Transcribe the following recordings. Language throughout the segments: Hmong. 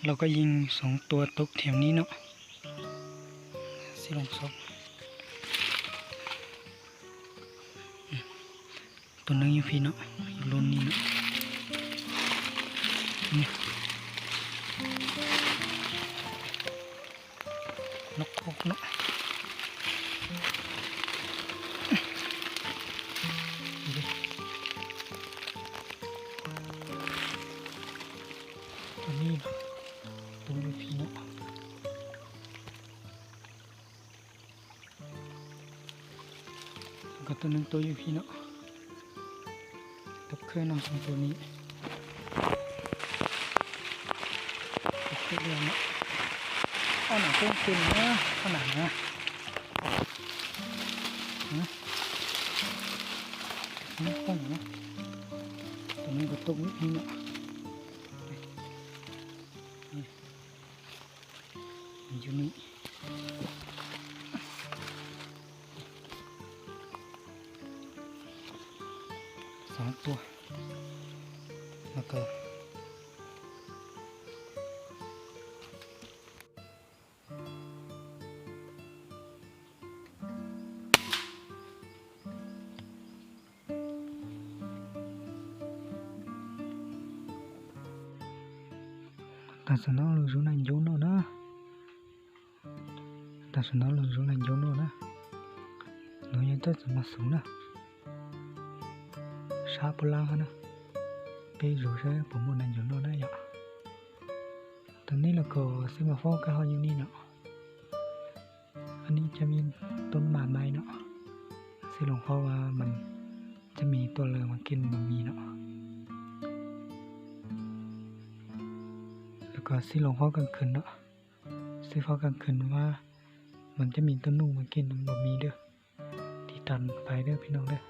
Los koj yeej xoov tua tub thiam ni no. Xib loos xov. Tus neeg yeej phi no, yus lub ni no. Noj qhov no. Tus ni no, tus yeej phi no. Koj tus neeg tua yeej phi no. Tus khwb no xoo tus ni. Ob nam tub ti na, ob nam na. Tus no poob na, tus no kuv tua ib no. Xov tua los kawg. Tam sim no los zuv nas ncuv noj na. Tam sim no los zuv nas ncuv noj na. Nuav yog txoj txiv mos xuv na. Sab puab lab hab na. Peb zuv saib puas muaj nas ncuv noj na yom. Tam nej los kom xib mas faub kab ho yug nej no. Ho nej cov me tub mas mai no. Xib loos faub mas cov me tuaj lawm mas kij npam mis no. Los kom xib loos faub kaaj khwm no. Xib faub kaaj khwm mas, mas cov me tuaj nuj mas kij npam mis dawb. Tiv tas pais dawb phi no dawb.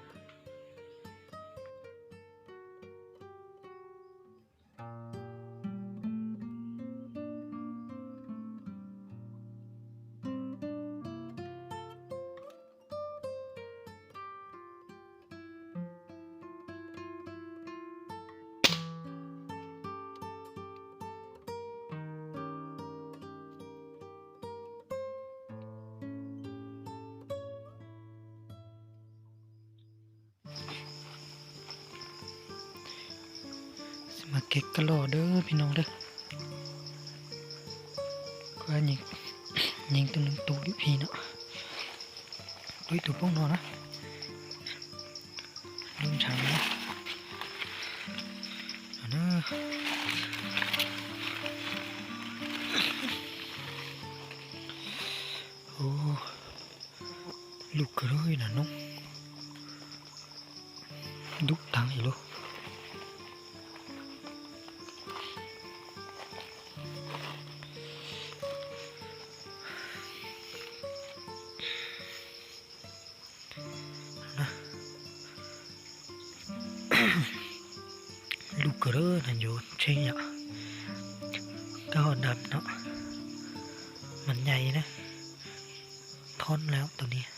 Xib mas kev kaj loj dawb phi no dawb. Kuv nyeem tus neeg tus dim phi no. Kuv ib tug poob no na. Lub ntshav no. Luj kawg lub nam noob. Dub taag li lub. Luj kawg lub nas ncuv tsheb yom. Kab ho dam no mas nyais na. Thoob lawm tus niag.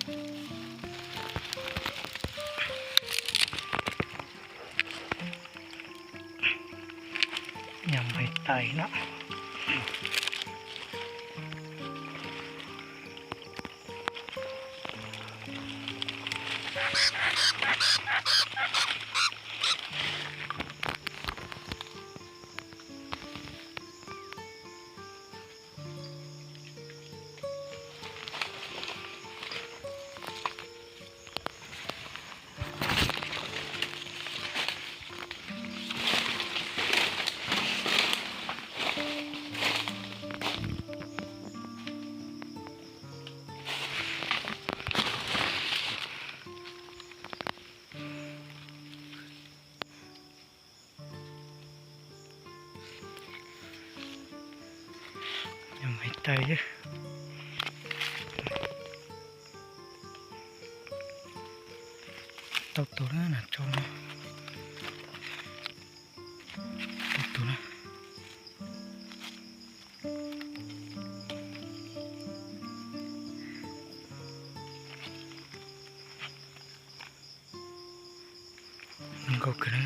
Yog maiv tais no. Yog maiv tais, tau tus na, tau tus na. Nkauj kawg na.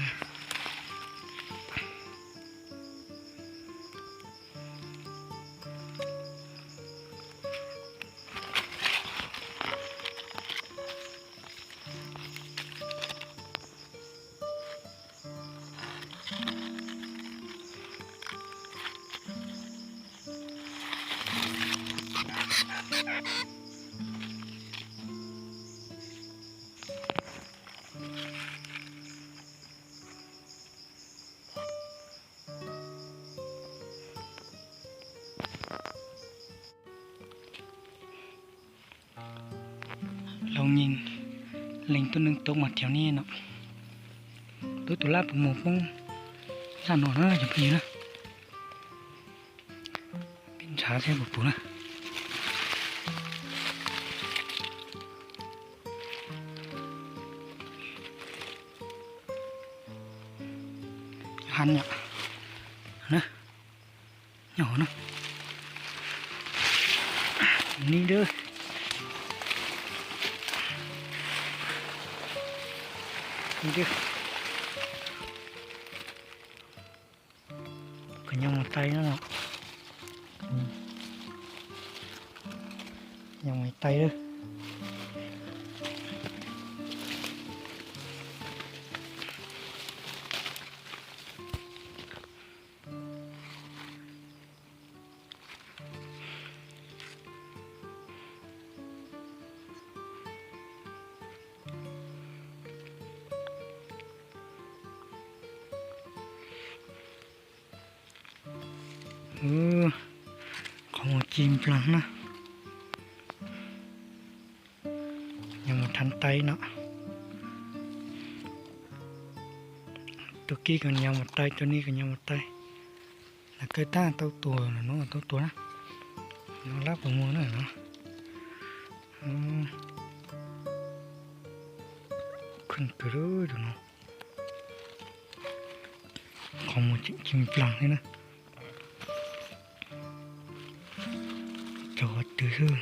Laus nyees lees tuaj neeg toob mas thiav nej no. Tub tus lab puas mus poob zaj no na cov phooj ywg na. Peb ntshav thiab puas pum na. Hab nyom na, nyob hauv na. Ni dab, ni dab. Kws nyob mus tais no, nyob mus tais lawm. Qhov muag ci nplaag na. Nyob mus thav tais no. Tus kib kws nyob mus tais, tus ni kws nyob mus tais. Nas kawg tag tau tua, nas nuav tau tua na. Nov lab puas muag na no. Kheej kawg tus no. Qhov muag tseem ci nplaag li na. Tsaug qhov twg xwb.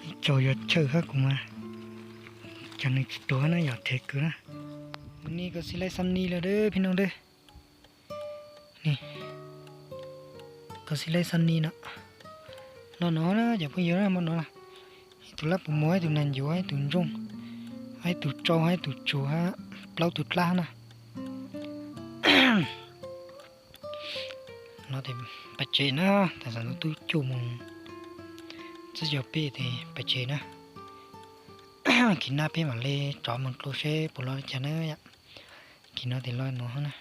Ib tsaug yog chaw hab kuv mas, cov neeg tsis tuag na yog thev kawg na. Ni koj xib laib xab ni lawm dab phib noog dab. Ni, koj xib laib xab ni no. Los no na cov phooj ywg na, mo no na. Ib tug lab puas muag, ib tug nas ncuav, ib tug ntsooj, ib tug tsau, ib tug tsuv, plaub tug dlab na. No tes pais tsev na, tas zam no tub cuj mus txib cov peb tes pais tsev na. Kis nab peb mam li rov mus dlua seb puas los li cas na yom. Kis no tes los no na.